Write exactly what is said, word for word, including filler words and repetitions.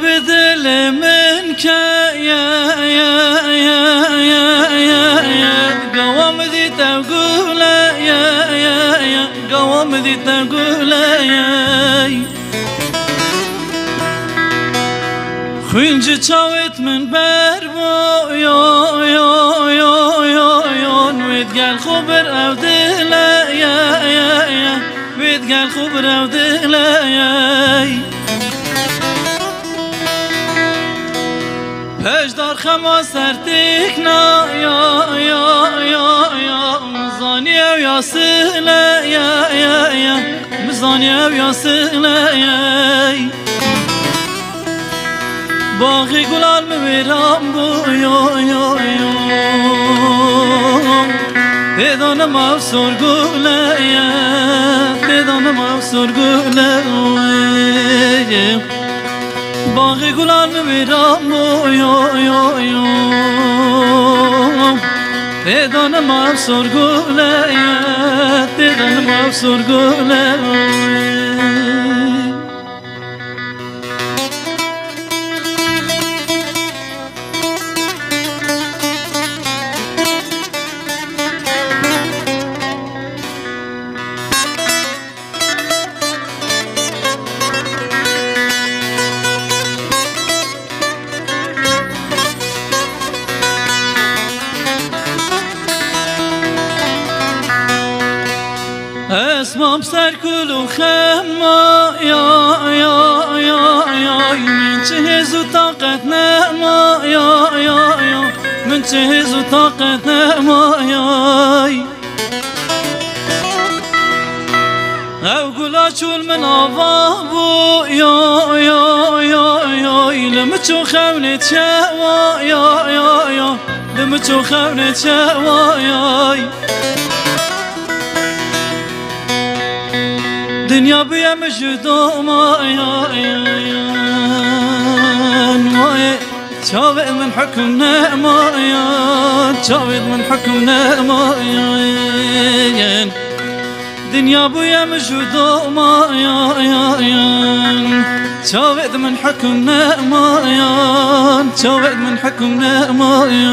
Bi dilê min ke ye, ye, ye, ye, ye, ye. Gawa min dît ew gule ye, ye, ye. Gawa min dît ew gule ye. Xwîn ji çawêt min ber bo, yo, yo, yo, yo, yo. Wê digel xwe bir ew dile ye, ye, ye. Wê digel xwe bir ew dile ye. Pejdar xema sertêkna ya, ya, ya, ya. Min zanî ew ya sile ya, ya, ya. Min zanî ew ya sile ya. Baxê gulan min wêran bû, yo, yo, yo. Tê de nema ew sor gule ye, tê de nema ew sor gule ye. Baxê gulan min wêran bû, yo, yo, yo. Tê de nema ew sor gule ye, tê de nema ew sor gule ye. Esmam ser kul û xema, ya, ya, ya, ya. Min çi hêz û taqet nema, ya, ya, ya. Min çi hêz û taqet nema, ya. Ew gula çûl min ava bû, ya, ya, ya, ya. Li min çû xewnê çewa, ya, ya, ya. Li min çû xewnê çewa, ya. Dinya bûye min ji doma, ya, ya, ya. Çavê min hukm nema, ya. Çavê min hukm nema, ya. Dinya bûye min ji doma, ya, ya, ya. Çavê min hukm nema, ya. Çavê min hukm nema, ya.